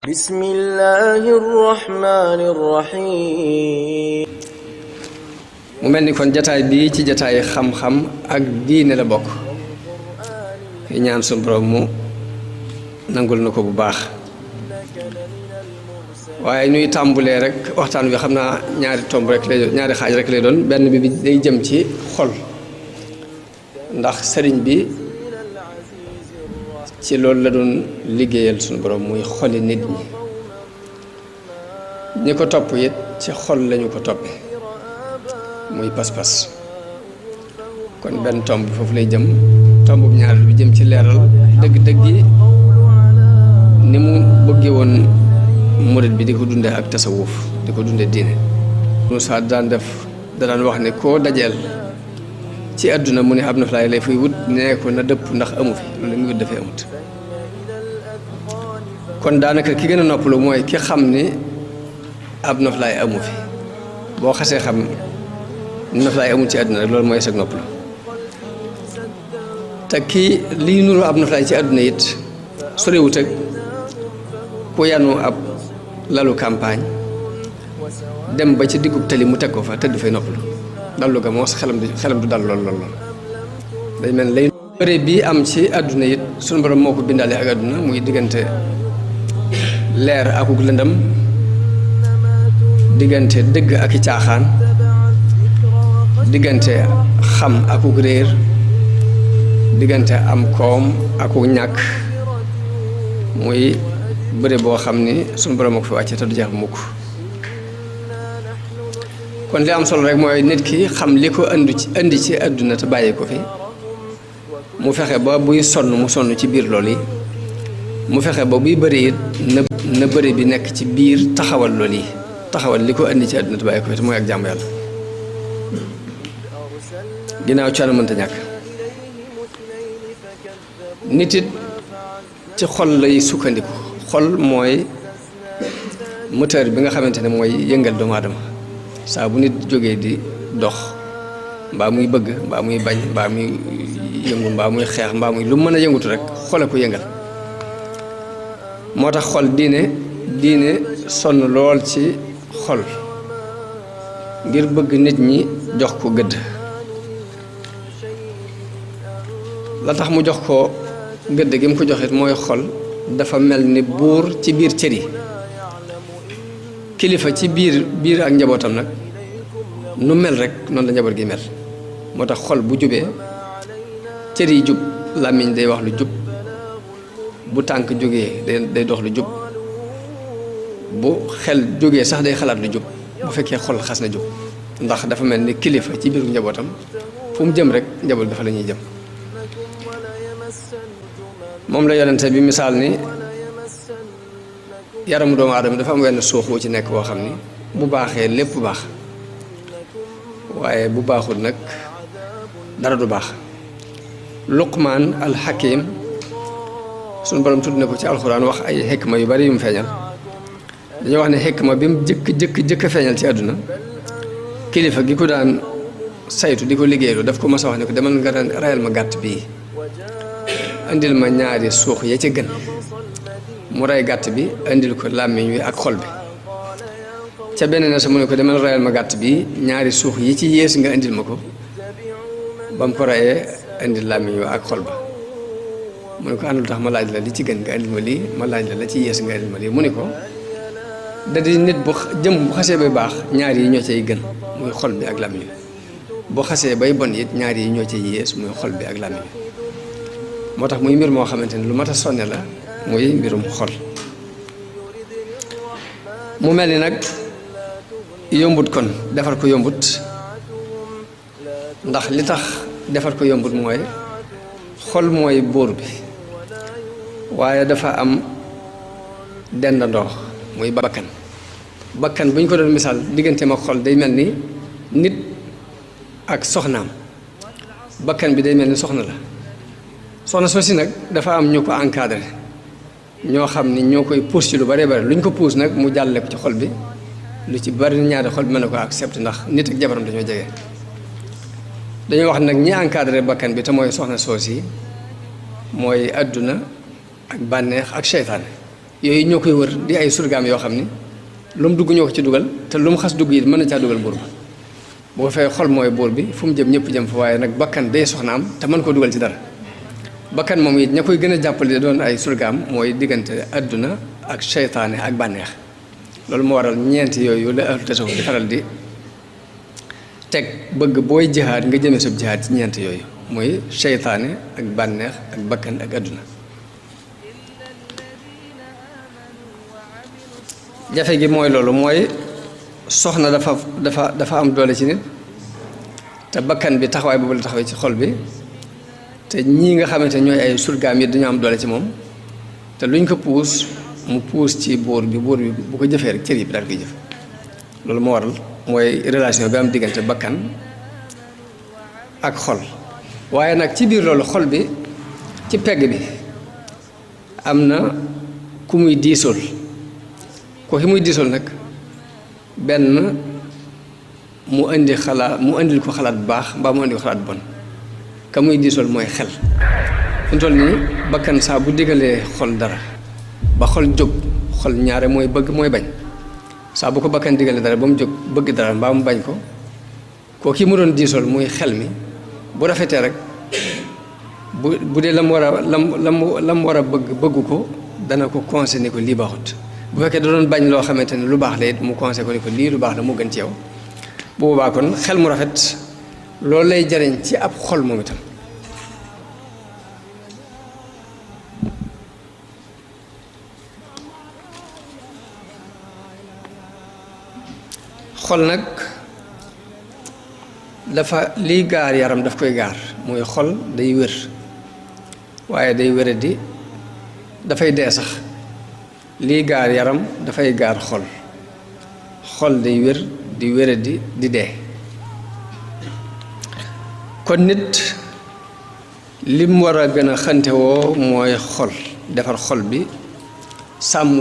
بسم الله الرحمن الرحيم mu mel ni kon jataay bii ci jataay xam-xam ak diine la bokk ñaan sunu borom mu nangul na ko bu baax waaye ñuy tàmbulee rek waxtaan bi xam naa ñaari tomb rek lay doon ñaari xaaj rek lay doon benn bi day jëm ci xol ndax sëriñ bi ci loolu la doon liggéeyal sunu borom muy xoli nit ñi ko topp it ci xol lañu ko toppe muy pas-pas kon benn tomb foofu lay jëm tombu ñaareel bi jëm ci leeral dëgg-dëgg yi ni mu bëggee woon murit bi di ko dundee ak tasawuf di ko dundee diine Moussa daan wax ne koo dajeel ci àdduna mu ne ab noflaay lay fuy wut nee ko na dëpp ndax amu fi loolu la muy wut dafay amut kon daanaka ki gën a noppalu mooy ki xam ni ab noflaay amu fi boo xasee xam noflaay amul ci àdduna rek loolu mooy sag noppalu te kii lii nuru ab noflaay ci àdduna it sorewut ak ku yanu ab lalu campagne dem ba ci diggub tali mu teg ko fa tëdd fay noppalu dallu ga moos xelam du dal lool day mel lay bëre bii am ci àdduna it sunu borom moo ko bindaale ak àdduna muy diggante leer akuk lëndam diggante dëgg ak i caaxaan diggante xam akuk réer diggante am koom akuk ñàkk muy bëre boo xam ni sunu borom a ko fi wàcce te du jeex mukk kon li am solo rek mooy nit ki xam li ko indi ci àdduna te bàyyi ko fi mu fexe ba buy mu sonn ci biir loolu yi mu fexe ba buy bëri it na bëri bi nekk ci biir taxawal loolu yi taxawal li ko indi ci àdduna te bàyyi ko fi te mooy ak jàmm yàlla ginnaaw coono mënta ñàkk nit it ci xol lay sukkandiku xol mooy moteur bi nga xamante ne mooy yëngal doomu aadama saa bu nit jógee di dox mbaa muy bëgg mbaa muy bañ mbaa muy yëngu mbaa muy xeex mbaa muy lu mën a yëngutu rek xole ko yëngal moo tax xol diine sonn lool ci xol ngir bëgg nit ñi jox ko gëdd la tax mu jox ko gëdd gi mu ko joxit mooy xol dafa mel ni buur ci biir cër yi kilifa ci biir ak njabootam nag nu mel rek noonu la njaboot gi mel moo tax xol bu jubee cër yi jub làmmiñ day wax lu jub bu tànk jógee day dox lu jub bu xel jógee sax day xalaat lu jub bu fekkee xol xas na jub ndax dafa mel ni kilifa ci biiru njabootam fu mu jëm rek njaboot dafa la ñuy jëm moom la yonente bi misaal ni yaramu doomu aadama dafa am wenn suux wu ci nekk boo xam ni bu baaxee lépp baax waaye bu baaxul nag dara du baax Luqmaan al-Hakim suñu borom tudd na ko ci alxuraan wax ay xikma yu bari yu mu feeñal dañoo wax ne xikma bi mu jëkk a feeñal ci àdduna kilifa gi ko daan saytu di ko liggéeylu daf ko mas a wax ne ko demal nga rayal ma gàtt bii indil ma ñaari suux ya ca gën mu rey gàtt bi indil ko làmmiñ wi ak xol bi ca benn na sa mu ne ko demal rayal ma gàtt bi ñaari suux yi ci yées nga indil ma ko ba mu ko reyee indil làmmiñ wi ak xol ba mu ne ko àndul tax ma laaj la li ci gën nga indil ma lii ma laaj la ci yées nga indil ma lii mu ne ko da di nit bu jëm bu xasee bay baax ñaar yi ñoo cay gën muy xol bi ak làmmiñ wi bu xasee bay bon it ñaar yi ñoo cay yées muy xol bi ak làmmiñ wi moo tax muy mbir moo xamante ne lu mat a sonne la muy mbirum xol mu mel ni nag yombut kon defar ko yombut ndax li tax defar ko yombut mooy xol mooy buur bi waaye dafa am dendandoo muy bakkan bu ñu ko doon misaal digganteem ak xol day mel ni nit ak soxnaam bakkan bi day mel ni soxna la soxna soosi nag dafa am ñu ko encadré ñoo xam ni ñoo koy pousse ci lu bare bare lu ñu ko pousse nag mu jàlle ko ci xol bi lu ci bari ñaari xol bi mën na ko accepté ndax nit ak jabaram dañoo jege dañoo wax nag ñi encadré bakkan bi te mooy soxna soosi mooy àdduna ak bànneex ak seytaane yooyu ñoo koy wër di ay surgaam yoo xam ni lu mu dugg ñoo ko ci dugal te lu mu xas dugg it mën na caa dugal buur ba bu ko fee xol mooy buur bi fu mu jëm ñëpp jëm fa waaye nag bakkan day soxnaam te mën koo dugal ci dara bakkan moom it ña koy gën a jàppale doon ay surgaam mooy diggante adduna ak seytaane ak bànneex loolu moo waral ñeenti yooyu la ahlu tasawuf di faral di teg bëgg booy jihaad nga jëmee sab jihaad ci ñeenti yooyu mooy seytaane ak bànneex ak bakkan ak adduna jafe gi mooy loolu mooy soxna dafa am doole ci nit te bakkan bi taxawaay boobu la taxawee ci xol bi te ñii nga xamante ñooy ay surgaam yi dañoo am doole ci moom te luñ ko puus mu puus ci buur bi bu ko jëfee rek cër yi bi daal koy jëf loolu moo waral mooy relation bi am diggante bakkan ak xol waaye nag ci biir loolu xol bi ci pegg bi am na ku muy diisool ko ki muy diisool nag benn mu indil ko xalaat bu baax mbaa mu indi ko xalaat bu bon ka muy diisool mooy xel fi mu toll nii bakkan saa bu diggalee xol dara ba xol jóg xol ñaare mooy bëgg mooy bañ saa bu ko bakkan diggalee dara ba mu jóg bëgg dara mbaa mu bañ ko kii mu doon diisool muy xel mi bu rafetee rek bu dee lam war a bëggu ko dana ko conseillé ni ko lii baaxut bu fekkee da doon bañ loo xamante ne lu baax la it mu conseillé ko ni ko lii lu baax la moo gën ci yow bu boobaa kon xel mu rafet loolu lay jariñ ci ab xol moom itam xol nag dafa liy gaar yaram daf koy gaar mooy xol day wér waaye day wéradi dafay dee sax liy gaar yaram dafay gaar xol day wér di wéradi di dee kon nit lim war a gën a xantewoo mooy xol defar xol bi sàmm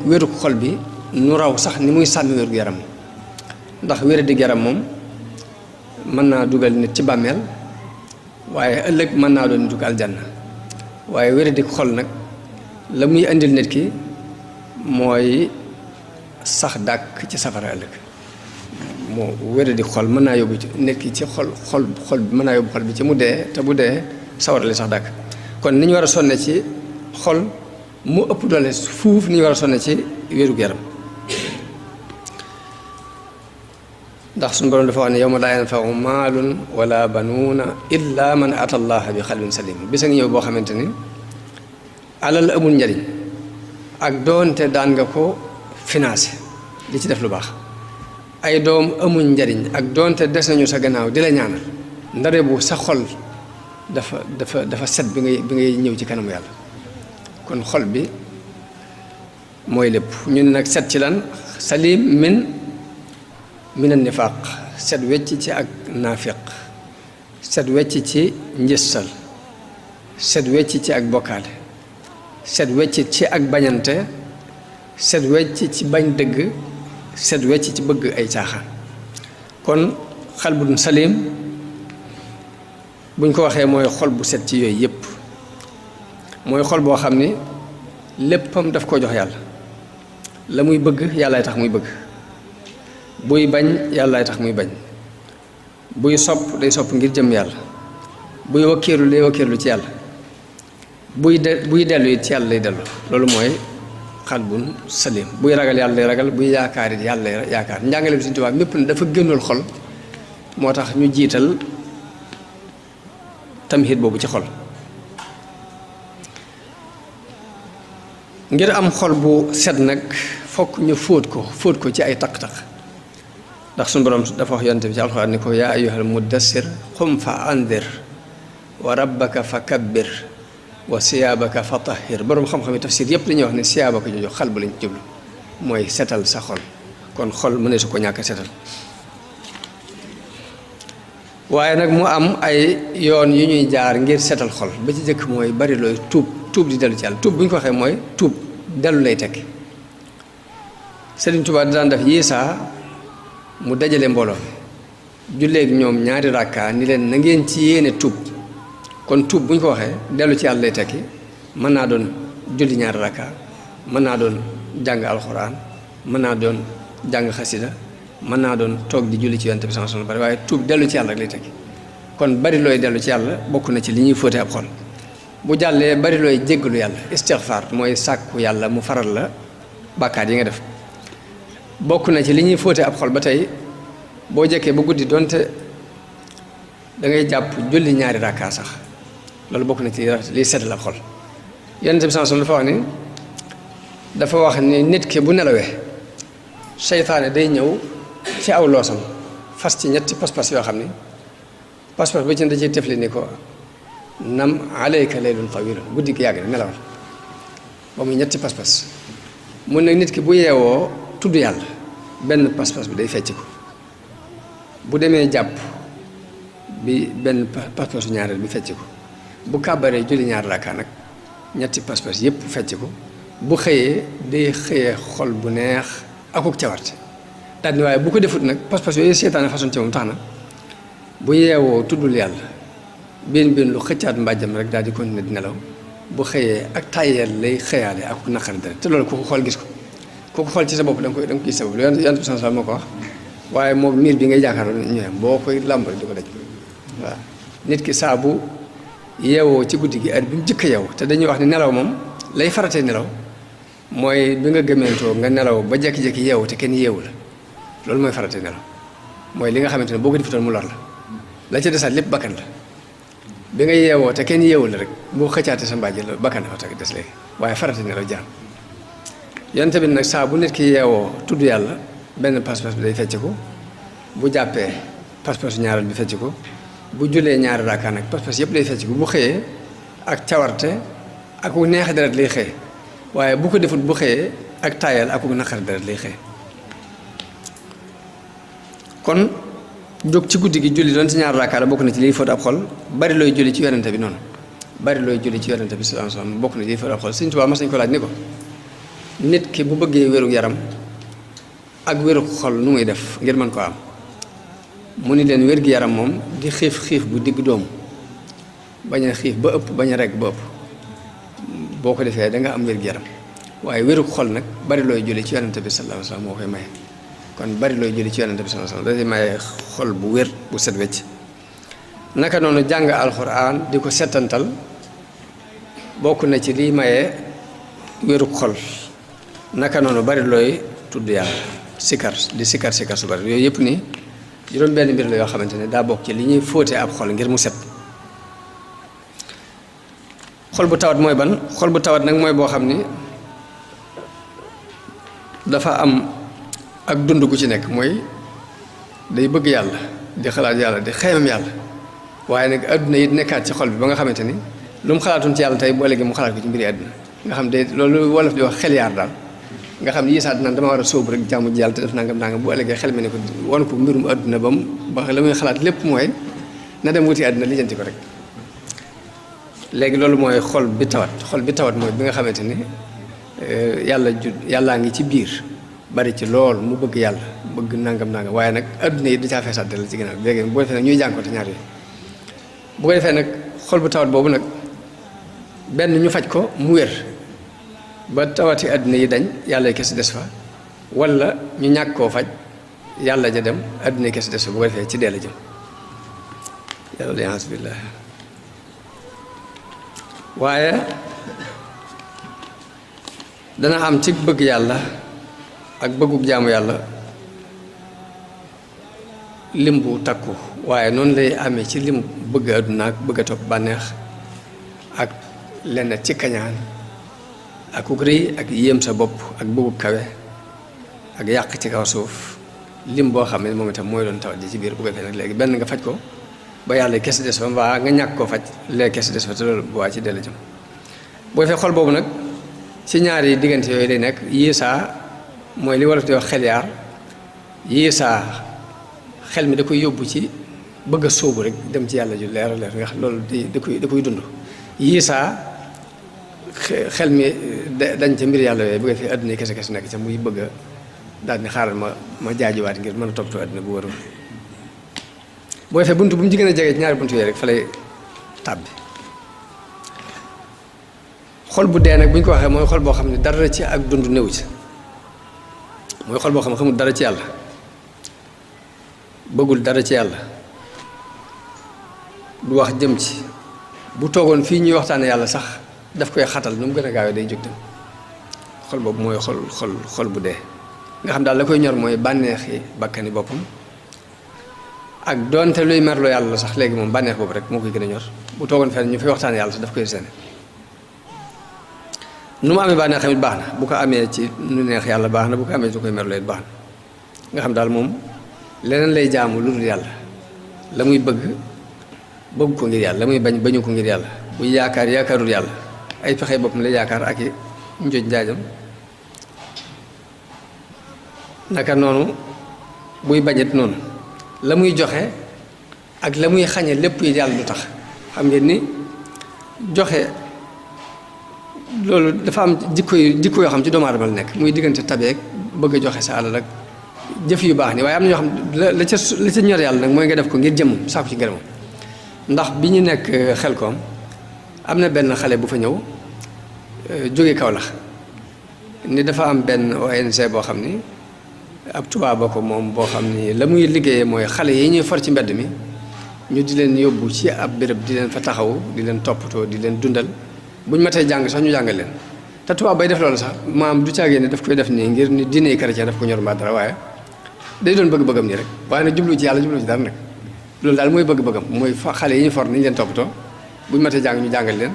wéruk xol bi nu raw sax ni muy sàmm wéruk yaram ndax wéradi yaram moom mën naa dugal nit ci bàmmeel waaye ëllëg mën naa doon dugg aljanna waaye wéradi xol nag la muy indil nit ki mooy sax dàkk ci safara ëllëg moo wéradi xol mën naa yóbbu ci nit ki ci xol bi mën naa yóbbu xol bi ci mu dee te bu dee sawara li sax dàkk kon ni ñu war a sonne ci xol mu ëpp doole fuuf ni ñu war a sonne ci wérug yaram ndax suñu borom dafa wax ne yawma laa yanfa'u maalun wala banuuna illa man ata allaha bi qalbin salim bisa ngi ñëw boo xamante ni alal amul njariñ ak doonte daan nga ko financé di ci def lu baax ay doom amul njariñ ak doonte des nañu sa gannaaw di la ñaanal ndare bu sa xol dafa set bi ngay ñëw ci kanamu yàlla kon xol bi mooy lépp ñu ne nag set ci lan salim min an nifaq set wecc ci ak naafiq set wecc ci njëstal set wecc ci ak bokkaale set wecc ci ak bañante set wecc ci bañ dëgg set wecc ci bëgg ay caaxaan kon xalbun salim buñ ko waxee mooy xol bu set ci yooyu yépp mooy xol boo xam ni léppam daf ko jox yàlla la muy bëgg yàllaay tax muy bëgg buy bañ yàllaay tax muy bañ buy sopp day sopp ngir jëm yàlla buy wakkeerlu day wakkeerlu ci yàlla buy dellu it ci yàlla lay dellu loolu mooy xalbun salim buy ragal yàlla lay ragal buy yaakaar it yàlla lay yaakaar njàngale bi Sëriñ Tuubaa mépp ne dafa génnul xol moo tax ñu jiital tamhid boobu ci xol ngir am xol bu set nag fokk ñu fóot ko ci ay taq-taq ndax suñu borom dafa wax yonent bi ci alxuraan ni ko yaa ayyuhal muddassir qum fa andir wa rabbaka fa kabbir wa siyaabaka fa tahhir borom xam-xam yi tafsir yépp dañuy wax ne siyaabaka ñu jox xal bu lañ jublu mooy setal sa xol kon xol mëne su ko ñàkk setal waaye nag mu am ay yoon yu ñuy jaar ngir setal xol ba ci jëkk mooy bari looy tuub di dellu ci yàlla tuub bu ñu ko waxee mooy tuub dellu lay tekki Sëriñ Tuubaa daan def yéesaa mu dajale mbooloo julleeg ñoom ñaari rakka ni leen na ngeen ci yéene tuub kon tuub bu ñu ko waxee dellu ci yàlla lay tekki mën naa doon julli ñaari rakka mën naa doon jàng alxuraan mën naa doon jàng xasida mën naa doon toog di julli ci yonent bi sallallahu alayhi wasallam bari waaye tuub dellu ci yàlla rek lay tekki kon bari looy dellu ci yàlla bokk na ci li ñuy fóote ab xol bu jàllee bari looy jéggalu yàlla istixfaar mooy sàkku yàlla mu faral la bàkkaat yi nga def bokk na ci li ñuy fóote ab xol ba tey boo jekkee ba guddi donte da ngay jàpp julli ñaari rakkaa sax loolu bokk na ci liy seetal ab xol yonent bi sallallahu alayhi wasallam dafa wax ni nit ki bu nelawee seytaane day ñëw ci aw loosam fas ci ñetti pas-pas yoo xam ni pas-pas ba ci da ciy tefli ni ko nam alayka laylun tawil guddi gi yàgg na nelawal ba muy ñetti pas-pas mun nag nit ki bu yeewoo tudd yàlla benn pas-pas bi day fecc ko bu demee jàpp bi benn pas-pasu ñaareel bi fecc ko bu kàbbaree julli ñaar rakkaa nag ñetti pas-pas yépp fecc ko bu xëyee day xëyee xol bu neex akuk cawarte daal ni waaye bu ko defut nag pas-pas yooyu seetaane façon ci moom tax na bu yeewoo tuddul yàlla benn lu xëccaat mbàjjam rek daal di continuer di nelaw bu xëyee ak tàyyeel lay xëyaale akuk naqari dara te loolu ku ko xool gis ko ku ko xool ci sa bopp da nga koy gis sa bopp yonent bi sallallahu alayhi wasallam moo ko wax waaye moom miir bi ngay jàkkaarloo ñu boo koy làmb di ko daj waaw nit ki saa bu yeewoo ci guddi gi heure bi mu jëkk yeewu te dañuy wax ni nelaw moom lay faratee nelaw mooy bi nga gëmentoo nga nelaw ba jekki-jekki yeewu te kenn yeewu la loolu mooy faratee nelaw mooy li nga xamante ne boo ko defutoon mu lor la ca desaat lépp bakkan la bi nga yeewoo te kenn yeewu la rek boo xëccaate sa mbàjj la bakkan dafa tax des léegi waaye faratee nelaw jaan yonent bi nag saa bu nit ki yeewoo tudd yàlla benn pas-pas bi day fecc ko bu jàppee pas-pasu ñaareel bi fecc ko bu julee ñaari rakkaa nag pas-pas yëpp day fecc ko bu xëyee ak cawarte ak ku neex deret lay xëye waaye bu ko defut bu xëyee ak taayal ak ku naqar deret lay xëye kon jóg ci guddi gi julli doon ci ñaari rakkaa la bokk na ci liy fóot ab xol bari looy julli ci yonente bi noonu bari looy julli ci yonente bi sallallahu alayhi wasallam bokk na ci liy fóot ab xol Sëñ Tuubaa mas nañ ko laaj ni ko nit ki bu bëggee wéru yaram ak wéru xol nu muy def ngir mën ko am mu ni leen wér gi yaram moom di xiif bu digg doomu bañ a xiif ba ëpp bañ a regg ba ëpp boo ko defee da nga am wér gi yaram waaye wéru xol nag bari looy julli ci yonente bi sallallahu alayhi wasallam moo koy maye kon bari looy julli ci yonente bi sallallahu alayhi wasallam dafay maye xol bu wér bu set wecc naka noonu jàng alxuraan di ko setantal bokk na ci liy maye wéru xol naka noonu bari looy tudd yàlla sikar di sikar su bari yooyu yëpp ni juróom benn mbir la yoo xamante ne daa bokk ci li ñuy fóote ab xol ngir mu set xol bu tawat mooy ban xol bu tawat nag mooy boo xam ni dafa am ak dund gu ci nekk mooy day bëgg yàlla di xalaat yàlla di xeemam yàlla waaye nag adduna yi nekkaat ci xol bi ba nga xamante ni lu mu xalaatoon ci yàlla tey boo léegi mu xalaat ko ci mbiri adduna nga xam de loolu wolof di wax xel yaar daal nga xam ne yéesaat naan dama war a sóobu rek jaamu ji yàlla te def nangam bu ëllëgee xel mi ne ko won ko mbirum adduna ba la muy xalaat lépp mooy na dem wuti adduna lijjanti ko rek léegi loolu mooy xol bi tawat mooy bi nga xamante ni yàllaa ngi ci biir bari ci lool mu bëgg yàlla bëgg nangam waaye nag adduna yi da caa feesaat dal ci ginnaaw léegi boo defee nag ñuy jànkoonte ñaar yooyu bu ko defee nag xol bu tawat boobu nag benn ñu faj ko mu wér ba tawati adduna yi dañ yàlla kese des fa wala ñu ñàkk koo faj yàlla ja dem adduna yi kese des fa bu ko defee ci dee la jëm yàlla liance billah waaye dana am ci bëgg yàlla ak bëggub jaamu yàlla lim bu takku waaye noonu lay amee ci lim bëgg adduna ak bëgg a topp bànneex ak lenn ci kañaan ak ku rëy ak yéem sa bopp ak bëggub kawe ak yàq ci kaw suuf lim boo xam ne moom itam mooy doon tawat ji ci biir bu ko defee nag léegi benn nga faj ko ba yàlla kese des fa mbaa nga ñàkk koo faj léegi kese des fa te loolu bu waa ci dellu jëm boo defee xol boobu nag ci ñaari diggante yooyu lay nekk yiisaa mooy li wolof di wax xel yaar yiisaa xel mi da koy yóbbu ci bëgg a sóobu rek dem ci yàlla ju leer leer nga xam loolu da koy dund yiisaa xel mi dañ ca mbir yàlla yooyu bëgg fi àdduna yi kese nekk ca muy bëgg a daal ni xaaral ma jaajuwaat ngir mën a toppatoo àdduna bu warul boo defee buntu bu mu ci gën a jege ci ñaari buntu yooyu rek fa lay tàbbi xol bu dee nag bu ñu ko waxee mooy xol boo xam ne dara ci ak dund néew ci mooy xol boo xam ne xamul dara ci yàlla bëggul dara ci yàlla du wax jëm ci bu toogoon fii ñuy waxtaane yàlla sax daf koy xatal nu mu gën a gaawee day jóg dem xol boobu mooy xol bu dee nga xam daal la koy ñor mooy bànneexi bakkani boppam ak doonte luy merloo yàlla sax léegi moom bànneex boobu rek moo koy gën a ñor bu toogoon fenn ñu fay waxtaane yàlla sax daf koy seene nu mu amee bànneex tamit baax na bu ko amee ci nu neex yàlla baax na bu ko amee ci lu koy merloo it baax na nga xam daal moom leneen lay jaamu lu dul yàlla la muy bëgg ko ngir yàlla la muy bañu ko ngir yàlla buy yaakaarul yàlla ay pexe boppam lay yaakaar ak i njoj njaajam naka noonu buy bañet noonu la muy joxe ak la muy xañe lépp yi yàlla du tax xam ngeen ni joxe loolu dafa am jikko yoo xam ci doomu aadama la nekk muy diggante tabeek bëgg a joxe sa alal ak jëf yu baax ni waaye am na ñoo xam la ca ñor yàlla nag mooy nga def ko ngir jëmmam saako ci ngërëmam ndax bi ñu nekk Xelkom am na benn xale bu fa ñëw jóge Kaolack ni dafa am benn ONG boo xam ni ab tubaab ba ko moom boo xam ni la muy liggéeyee mooy xale yi ñuy for ci mbedd mi ñu di leen yóbbu ci ab béréb di leen fa taxawu di leen toppatoo di leen dundal bu ñu matee jàng sax ñu jàngal leen te tubaab bay def loolu sax maam du caagee ne daf koy def nii ngir ni diine chrétien daf ko ñor mbaa dara waaye day doon bëgg-bëggam nii rek waaye nag jublu ci yàlla jublu ci dara nag loolu daal mooy bëgg-bëggam mooy xale yi ñu for nañu leen toppatoo bu ñu matee jàng ñu jàngal leen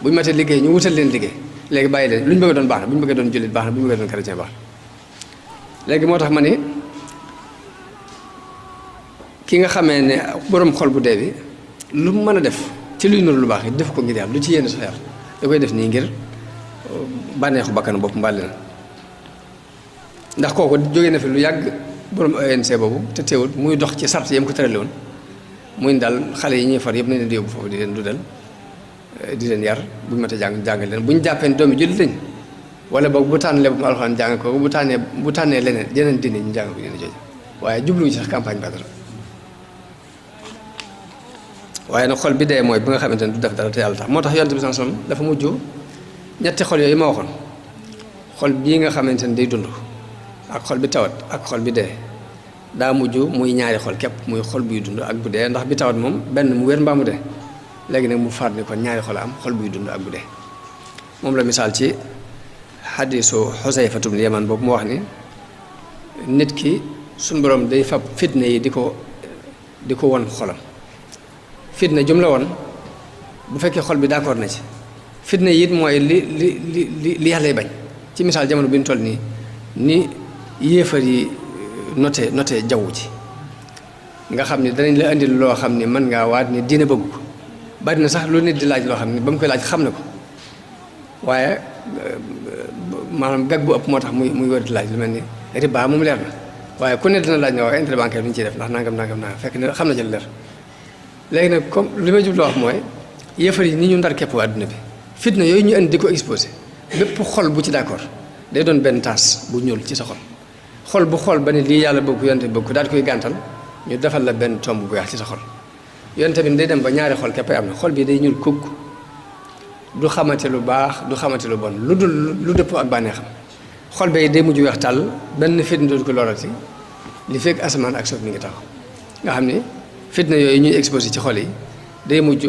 bu ñu matee liggéey ñu wutal leen liggéey léegi bàyyi leen lu ñu bëgg doon baax na bu ñu bëggee doon jullit baax na bu ñu bëggee doon chrétien baax na léegi moo tax ma ni ki nga xamee ne borom xol bu dee bi lu mu mën a def ci luy nuru lu baax it def ko ngir yàlla lu ci yéene sax yàlla da koy def nii ngir bànneexu bakkanu bopp mbàlli na ndax kooku jógee na fi lu yàgg borom ONC boobu te teewul muy dox ci sart yam ko tërale woon muy daal xale yi ñuy far yëpp nañ leen di yóbbu foofu di leen dudal di leen yar bu ñu mat a jàngal leen bu ñu jàppee ne doomi jullit lañ wala boog bu tànn lépp mu alxuraan jàng ko bu tànnee leneen yeneen dine ñu jàng ko dina jooju waaye jubluwu ci sax campagne ba dara waaye nag xol bi dee mooy bi nga xamante ne du def dara te yàlla tax moo tax yonent bi sallallahu alayhi wasallam dafa mujj ñetti xol yooyu ma waxoon xol bii nga xamante ne day dund ak xol bi tawat ak xol bi dee daa mujj muy ñaari xol képp muy xol buy dund ak bu dee ndax bi tawat moom benn mu wér mbaa mu dee léegi nag mu faat ni kon ñaari xol am xol buy dund ak bu dee moom la misaal ci xadiisu Xusayfatu bnu Yamaan boobu mu wax ni nit ki suñu borom day fab fitna yi di ko won xolam fitna jum la woon bu fekkee xol bi d'accord na ci fitna yi it mooy li yàllay bañ ci misaal jamono bi ñu toll nii ni yéefar yi noté jaww ji nga xam ni danañ la indil loo xam ni mën ngaa waat ni diine bëgg ko bari na sax lu nit di laaj loo xam ni ba mu koy laaj xam na ko waaye maanaam gag bu ëpp moo tax muy wër di laaj lu mel ni riba moom leer na waaye ku ne dina laaj ne waaye intérêt bancaire bi ñu ciy def ndax nangam fekk ne xam na ci lu leer léegi nag comme li may jubloo wax mooy yëfar yi ni ñu ndar képp waa adduna bi fitna yooyu ñu indi di ko exposé bépp xol bu ci d'accord day doon benn taas bu ñuul ci sa xol bu xol ba ne lii yàlla bëgg yonte bëgg ko daal di koy gàntal ñu defal la benn tomb bu weex ci sa xol yonte bi day dem ba ñaari xol képp am na xol bi day ñuul kukk du xamante lu baax du xamante lu bon lu dul lu dëppoo ak bànneexam xol bay day mujj weex tàll benn fitna dootu ko lorati li fekk asamaan ak suuf mi ngi taxaw nga xam ni fitna yooyu ñuy exposé ci xol yi day mujj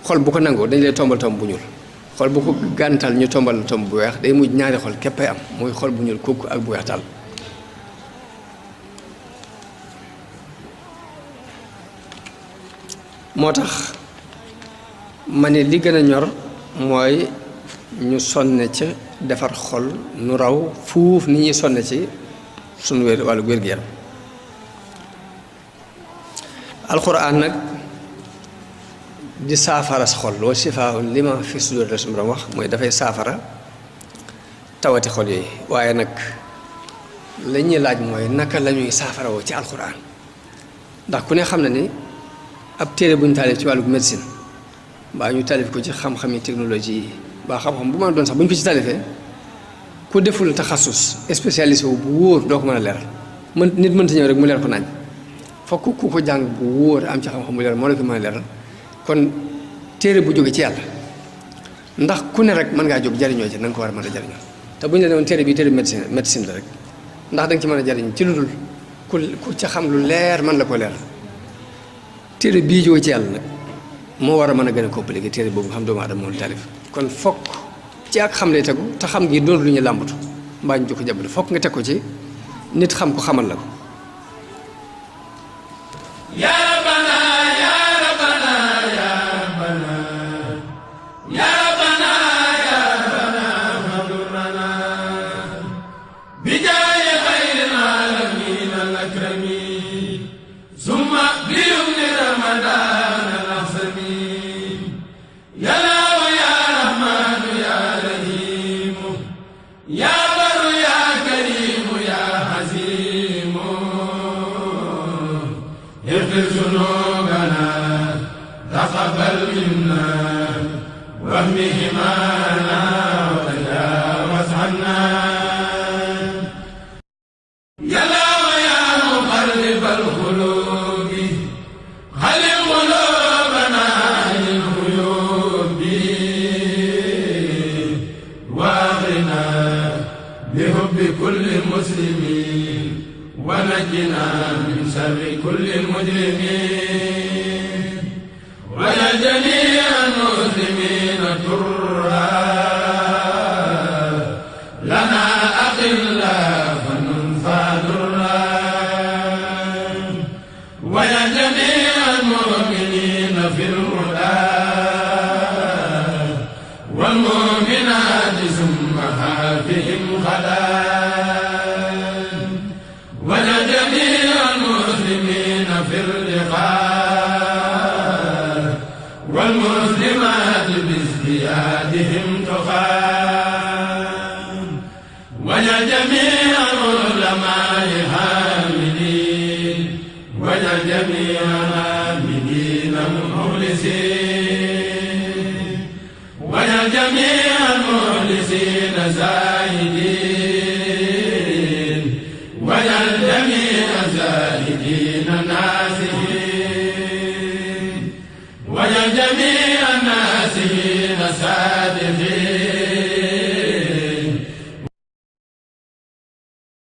xol bu ko nangoo dañ lay tombal tomb bu ñuul xol bu ko gàntal ñu tombal tomb bu weex day mujj ñaari xol képpay am muy xol bu ñuul kukk ak bu weex tàll moo tax ma ne li gën a ñor mooy ñu sonne ca defar xol nu raw fuuf ni ñuy sonne ci sunu wàllu wér-gu-yaram alxuraan nag di saafara sa xol wa shifaa'un lima fi sudur la suñu borom wax mooy dafay saafara tawati xol yooyu waaye nag la ñuy laaj mooy naka la ñuy saafara woo ci alxuraan ndax ku ne xam na ni ab téere bu ñu taalif ci wàllu médecine mbaa ñu taalif ko ci xam-xami technologie yi mbaa xam-xam bu ma doon sax bu ñu ko ci taalifee ku deful taxasus spécialisé wu bu wóor doo ko mën a leeral nit mënta ñëw rek mu leer ko nañ fokk ku ko jàng bu wóor am ci xam-xam bu leer moo la ko mën a leeral kon téere bu jóge ci yàlla ndax ku ne rek mën ngaa jóg jariñoo ci na nga ko war a mën a jariñoo te bu ñu la ne woon téere bi téere médecine la rek ndax da nga ci mën a jariñ ci lu dul ku ca xam lu leer mën la ko leer téere bii jóge ci yàlla nag moo war a mën a gën a compliqué téere boobu nga xam doomu aadama moom taalif kon fokk ci ak xam lay tegu te xam gi doon lu ñu làmbatu mbaa ñu ko jàppale fokk nga teg ko ci nit xam ko xamal la ko تقبل منا واهمهما وتجاوز عنا يا لا ويا مقلب القلوب خلق قلوبنا عن الغيوب واغننا بحب كل مسلم ونجنا من شر كل المجرمين ويا جميع المسلمين ترى لنا أخلاء فننفع درا ويا جميع المؤمنين في الهدى والمؤمنات ثم هاتهم غدا ويا جميع المسلمين في اللقاء والمسلمات بازديادهم تقام ويا جميع العلماء حامدين ويا جميع العابدين المخلصين ويا جميع المخلصين زاهدين ويا جميع زاهدين ناسين ويا جميع الناسين صادقين